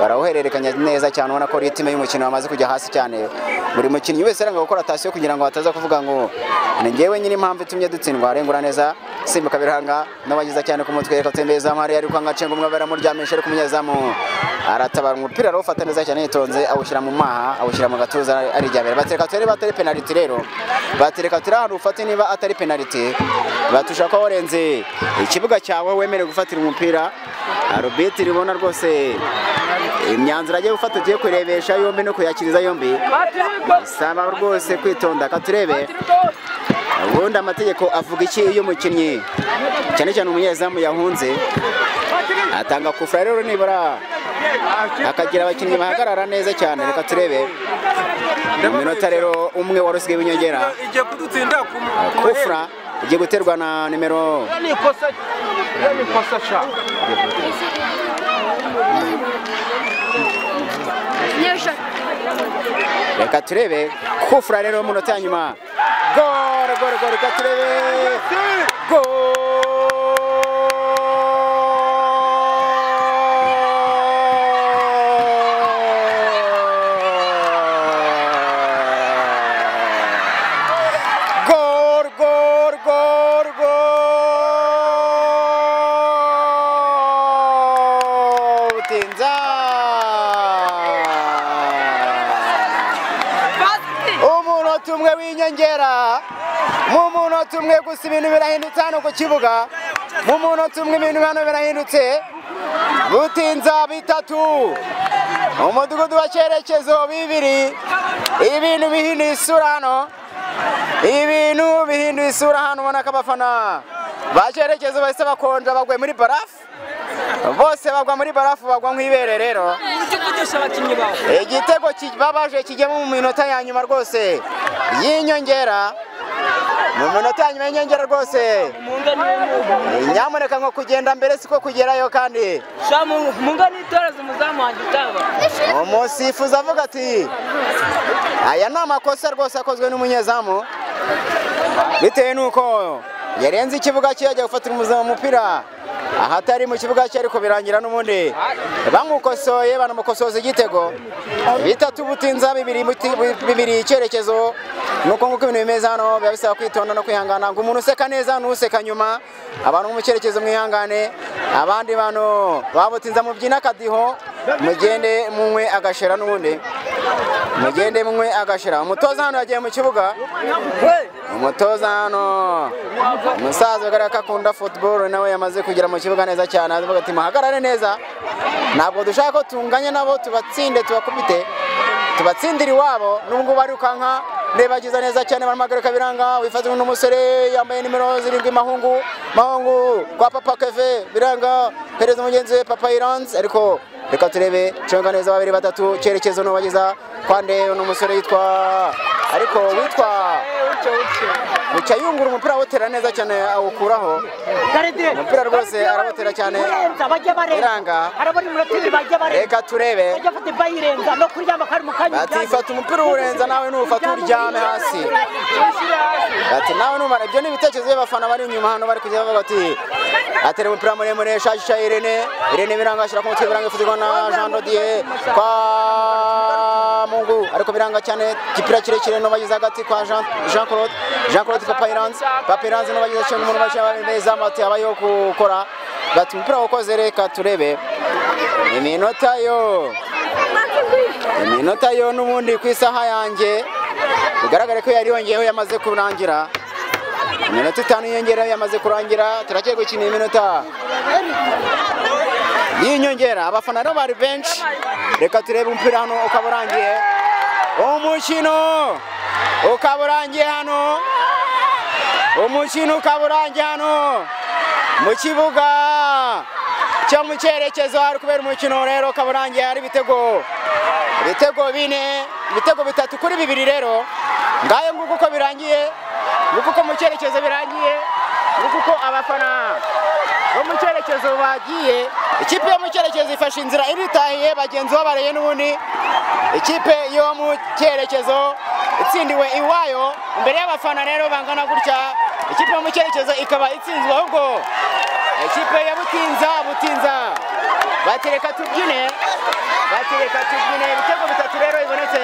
barawuhererekanya neza cyane ubona ko ritime y'umukino bamaze kujya hasi cyane. Buri mukinnyi wese aranga gukora atasiyo kugira ngo bataza kuvuga ngo ni ngewe nyine impamvu itumye dutsindwa. Arengura neza simbuka biranga n'abagiza cyane ku mutwe reka turebe izamu hari ariko angacenga umwe baramuryamisha ariko umunyezamu aratabara umupira arawufata neza cyane yitonze awushyira mu maha awushyira mu gatuza arijyabera. Batereka turebe atari penalty rero batereka turi ahantu ufate niba atari penalty batushaka ko warenze ikibuga cyawe wemerewe gufatira umupira. Arbitre ribona rwose imyanzuro agiye gufata ugiye kurebesha yombi no kuyakiriza yombi saba rwose kwitonda. Katurebe ubundi amategeko avuga iki iyo umukinnyi cyane cyane umunyezamu yahunze atanga kufra rero nibura akagira abakinnyi bahagarara neza cyane. Reka turebe mu minota rero umwe warusigaye w'inyongera igiye kudutsinda kufra igiye guterwa na nimero ni kosa sha Reka turebe kufra rero mu minota ya nyuma. Gol gol gol reka turebe gol gol gol gol Butinza. Umunota umwe w'inyongera mu munota umwe gusa ibintu birahindutse hano ku kibuga mu munota umwe ibintu hano birahindutse. Butinza 3 umudugudu wa cyerekezo 2 ibintu bihinduye isura hano ibintu bihinduye isura hano ubona ko abafana ba cyerekezo bahise bakonja bagwe muri barafu bose bagwa muri barafu bagwa nk'ibere rero. Igitego kibabaje kijyemo mu minota ya nyuma rwose y'inyongera mu minota ya nyuma y'inyongera rwose nyamuneka nko kugenda mbere siko kugerayo kandi umusifuzi avuga ati aya ni amakosa rwose akozwe n'umunyezamu bitewe nuko yarenze ikibuga cye ajya gufatira umuzamu umupira ahatari mu kibuga cye ariko birangira n'ubundi bamukosoye banamukosoza igitego. 3 Butinza 2 icyerekezo. Nuko nguko ibintu bimeze hano biba bisaba kwitonda no kwihangana ngo umuntu useka neza n'useka nyuma abantu mu cyerekezo mwihangane abandi bantu babutinza mu byina akadiho mugende munywe agashera n'ubundi mugende munywe agashera. Umutoza hano yagiye mu kibuga umutoza hano umusaza bigaragara ko akunda football nawe yamaze kugera mu kibuga neza cyane avuga ati muhagarare neza ntabwo dushaka ko tunganye nabo tubatsinde tubakubite tubatsindira iwabo nubwo barukanka nebagiza neza cyane baramagaruka biranga wifatwa n'umusore yambaye nimero 7 Mahungu Mahungu kwa Papa Keve biranga pereza mugenzi we Papa Iranz ariko reka turebe cenga neza 2 3 cyerekezo no bageza kwande n'umusore yitwa ariko witwa Bucya yungura umupira awutera neza cyane awukuraho umupira rwose arawutera cyane biranga reka turebe bati fata umupira urenza nawe nufata uryame hasi bati nawe numara ibyo ni ibitekerezo by'abafana bari inyuma hano bari kujya bavuga bati atera umupira muremure shashisha Irene Irene biranga ashyira ku mutwe biranga ifatirwa na Jean Dodier kwa Mungu ariko biranga cyane igipira kirekire no bagize hagati kwa Jean Claude Jean Claude Papa Iranz Papa Iranz no bagize cyane umuntu bashya bameza amati abayo gukora bati umupira wakoze reka turebe iminota yo Iminota yo n'ubundi ku isaha yanjye bigaragare ko yari yongeyeho yamaze kurangira. Iminota 5 yongeraho yamaze kurangira, turagiye gukina iminota y'inyongera. Abafana rero bari benshi, reka turebe umupira hano ukaba urangiye. Umukino ukaba urangiye hano, umukino ukaba urangiye hano mu kibuga cyo mu cyerekezo hari kubera umukino rero ukaba urangiye hari ibitego 4, ibitego 3-2 rero. Ngayo nguko uko birangiye, nguko uko mu cyerekezo birangiye, nguko uko abafana bo mu cyerekezo bagiye. Ikipe yo mu cyerekezo ifashe inzira iritahiye, bagenzi babareye n'ubundi. Ikipe yo mu cyerekezo itsindiwe iwayo imbere y'abafana rero bangana gutya. Ikipe yo mu cyerekezo ikaba itsinzwe, ahubwo ikipe ya Butinza batereka tubyine, ibitego 3 rero ibonetse.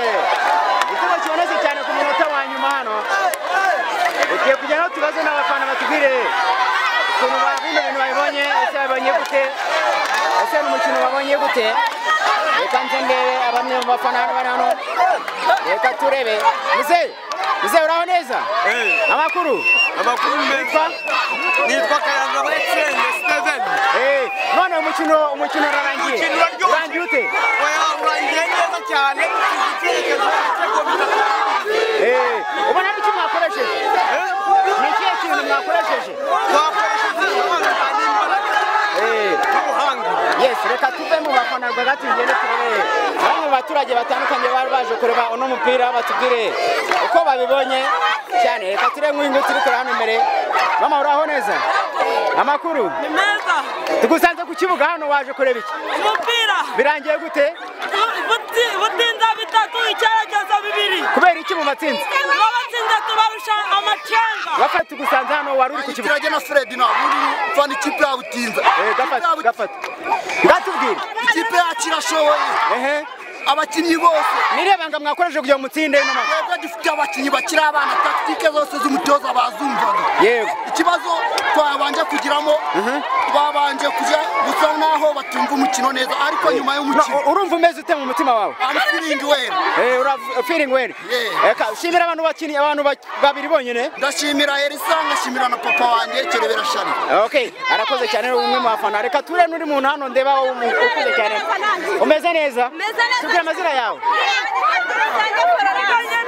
Igitego kibonetse cyane ku munota wa nyuma hano. Ugiye kujya no tubaze n'abafana batubwire ukuntu bino bintu babibonye, ese babonye gute, ese n'umukino babonye gute. Reka nze ndebe abamwe mu bafana hano bari hano, reka turebe. Muze uraho neza? Amakuru? Amakuru meza. Nitwa Kayanga Etienne Steven. None umukino urarangiye. Urangiye ute? Oya, urangiye neza cyane. Icyerekezo ibitego 3. Ubona n'iki mwakoresheje? Ni ikihe kintu mwakoresheje? Twakoresheje imbaraga. N'ubuhanga. Yes, reka tuve mu bafana rwagati ngende turebe bamwe mu baturage batandukanye bari baje kureba uno mupira batubwire uko babibonye cyane. Reka turebe nk'uyu turi kureba hano imbere. Mama uraho neza? Amakuru? Ni meza. Tugusanze ku kibuga hano waje kureba iki? Umupira. Birangiye gute? Butinza 3, icyerekezo 2. Kubera iki mu matsinze? Babatsinze tubarusha amacenga. Gafata tugusanze hano wari uri ku kibuga. Kirage na Fred na uri fana ikipe ya Butinza. Gafata. Ngatubwire. Ikipe yacu irashoboye. Abakinnyi bose nirebanga mwakoresheje kugira mutsinde no yego, dufite abakinnyi bakiri abana, tactique zose z'umutoza bazumvaga. Yego, ikibazo twabanje kugiramo, babanje kuja gusa naho batumva umukino neza, ariko nyuma y'umukino urumva umeze ute mu mutima wawe? I'm feeling well. Ura feeling well. Eka shimira abantu bakinnyi, abantu babiri bonyine. Ndashimira Elisa, ngashimira na papa wanjye Kerebera Shari. Okay, arakoze cyane umwe mu bafana. Reka ture n'uri muntu hano ndeba ukuze cyane. Umeze neza? Tubwire amazina yawe.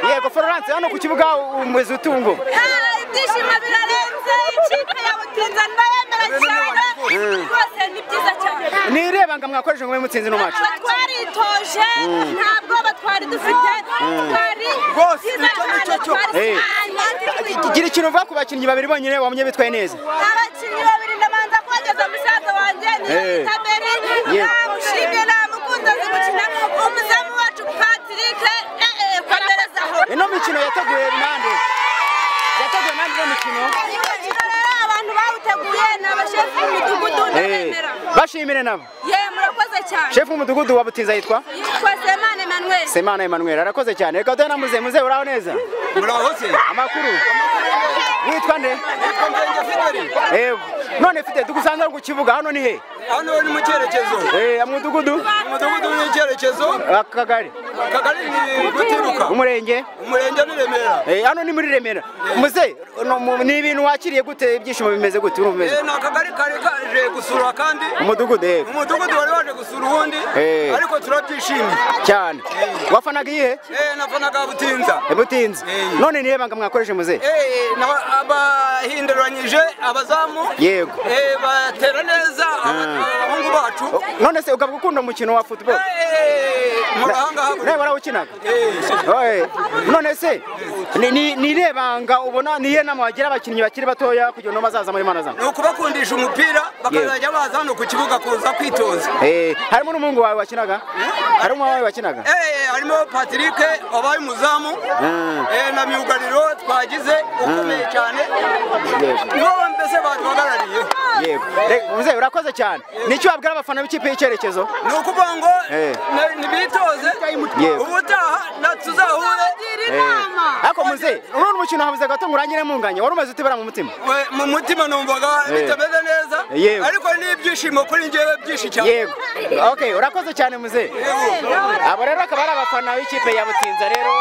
Yego Florence, hano ku kibuga umeze utungo. Ibyishimo birarenze, ikipe ya Butinza ndayemera cyane. Rwose ni byiza cyane. Nirebanga mwakoresheje ngo mutsinze no match. Twaritoje, ntabwo batwari dufite, twari rwose icyo. Gira ikintu uvuga ku bakinnyi babiri bonyine wamye bitwaye neza. Abakinnyi babiri ndabanza kuhageza musaza wanjye ni Taberi, namushimye namukunze azi gukina. Umuzamu wacu Patrick komerezaho. Ino mikino yateguye nande? Yateguye nande ino mikino? Abantu bawuteguye ni abashefu b'imidugudu ndabemera. Bashimire nabo. Ye murakoze cyane. Shefu w'umudugudu wa Butinza yitwa? Yitwa Semana Emmanuel. Semana Emmanuel arakoze cyane. Reka duhe na muze uraho neza? Muraho se? Amakuru? Witwa nde? Nitwa Murenge Fideli. None Fideli tugusanze ku kibuga hano ni he? Hano ni mu cyerekezo. Umudugudu? Umudugudu ni icyerekezo. Akagari? Akagari ni Butiruka. Umurenge? Umurenge ni Remera. Hano ni muri Remera. Muze ni ibintu wakiriye gute, ibyishimo bimeze gute urumva bimeze? Ni akagari kari kaje gusura kandi umudugudu. Umudugudu wari waje gusura uwundi, ariko turabyishimiye cyane. Wafanaga iyihe? Nafanaga Butinza. Butinza. None niye banga mwakoreshe muze? Abahinduranyije abazamu. Yego. Batera neza abahungu bacu. None se ukaba ukunda umukino wa football? Murahanga. Warawukinaga? None se ni rebanga ubona niye nama wagira abakinnyi bakiri batoya kugira ngo bazaza muri mana zabo? Ni ukubakundisha umupira bakazajya baza hano ku kibuga kuza kwitoza. Harimo n'umuhungu wawe wakinaga? Harimo wawe wakinaga? Harimo Patrick wabaye umuzamu, na myugariro twagize ukomeye cyane. Nibo mbese baduhagarariye. Yego. Muzehe urakoze cyane. Nicyo wabwira abafana b'ikipe y'icyerekezo? Ni ukuvuga ngo nibitoze ubutaha tuzahure. Ariko muzehe urundi mukino habuze gato ngo urangire munganye, wari umaze utibara mu mutima? Mu mutima numvaga bitameze neza, ariko ni ibyishimo kuri njyewe byinshi cyane. Yego. Okay, urakoze cyane muzehe. Abo rero akaba ari abafana b'ikipe ya Butinza rero.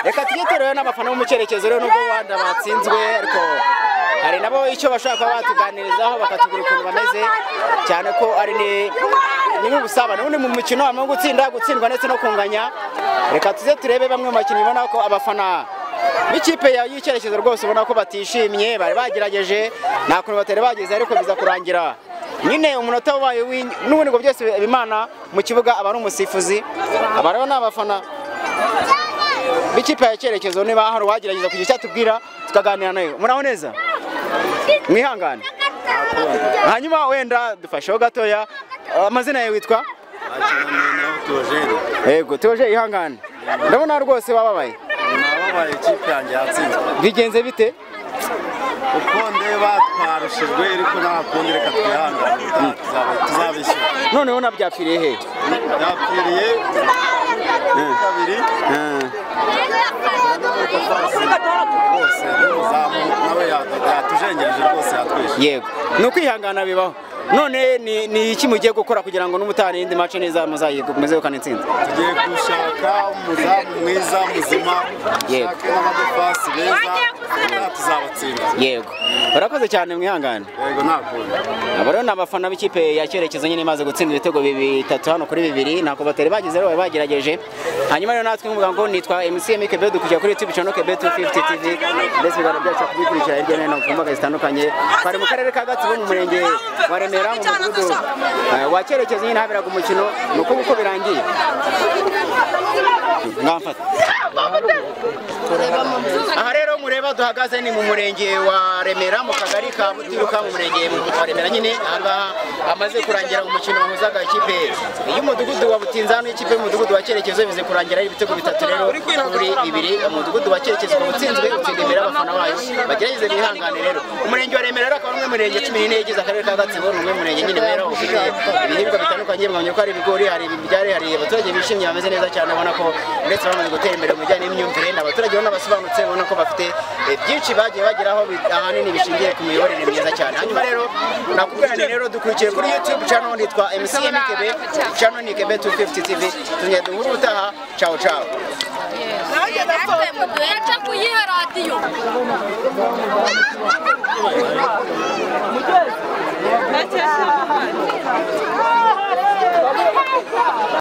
Reka tujye rero n'abafana bo mu cyerekezo rero nubwo Rwanda batsinzwe, ariko hari nabo icyo bashaka kuba batuganirizaho bakatubwira ukuntu bameze, cyane ko ari ni nk'ubusabane ubundi mu mukino hamwe gutsinda, gutsindwa ndetse no kunganya. Reka tuze turebe bamwe mu bakinnyi ubona ko abafana b'ikipe y'icyerekezo rwose ubona ko batishimye, bari bagerageje nta kuntu batari bageze, ariko biza kurangira nyine umunota wabaye n'ubundi ngo byose Imana mu kibuga aba ari umusifuzi. Aba rero ni abafana b'ikipe ya cyerekezo, niba hari uwagerageza kugira icyo atubwira tukaganira nayo. Muraho neza, mwihangane. Hanyuma wenda dufasheho gatoya, amazina yawe witwa? Yego Theogene, ihangane, ndabona rwose wababaye. Nababaye, ikipe yanjye yatsinzwe. Bigenze bite? Uko ndeba twarushijwe, ariko nta kundi, reka twihangane tuzabishyura. Noneho nabyapfiriye he? Byapfiriye kabiri rwose, n'umuzamu nawe yatujengereje rwose, yatwishe. Yego, ni ukwihangana bibaho. None ni iki mugiye gukora kugira ngo n'umutahane indi match neza muzayikomeze gukana intsinzi? Tugiye gushaka umuzamu mwiza muzima, dushake n'abadefasi beza, tuzabatsinda. Yego, urakoze cyane, mwihangane. Yego, nta kundi. Aba rero ni abafana b'ikipe ya cyerekezo nyine imaze gutsinda ibitego 3 hano kuri 2, ntako batari bagize rero, bari bagerageje. Hanyuma rero natwe nkuvuga ngo nitwa MCM Kebe, dukurikira kuri YouTube channel Kebe 250 TV, ndetse ibiganiro byacu kubikurikira hirya no hino ku mbuga zitandukanye. Twari mu karere ka Gatsibo mu murenge wa Remera mu mudugudu wa cyerekezo nyine haberaga umukino, ni uko uko birangiye. Mwamfata. Aha rero mureba duhagaze ni mu murenge wa Remera mu kagari ka Butiruka mu murenge wa Remera nyine. Aha amaze kurangira umukino wahuzaga ikipe y'umudugudu wa Butinza n'ikipe y'umudugudu wa Cyerekezo, bize kurangira ibitego 3 rero kuri 2. Umudugudu wa Cyerekezo utsinzwe, utsinda imbere y'abafana bayo, bagerageze bihangane rero. Umurenge wa Remera akaba umwe mu mirenge 14 igize akarere ka Gatsibo, ni umwe mu mirenge nyine wera ufite ibihingwa bitandukanye, mwabonye ko hari ibigori, hari ibibyare, hari abaturage bishimye bameze neza cyane, ubona ko ndetse bamaze gutera imbere mu bijyanye n'imyumvire, abaturage ubona basobanutse, ubona ko bafite byinshi bagiye bageraho ahanini bishingiye ku miyoborere myiza cyane. Hanyuma rero nakubwira nti rero dukurikiye kuri YouTube channel nitwa MCM Kebe, channel ni Kebe 250 TV. Tuzongera duhure ubutaha. Ciao ciao. Yaca kuyiha radiyo.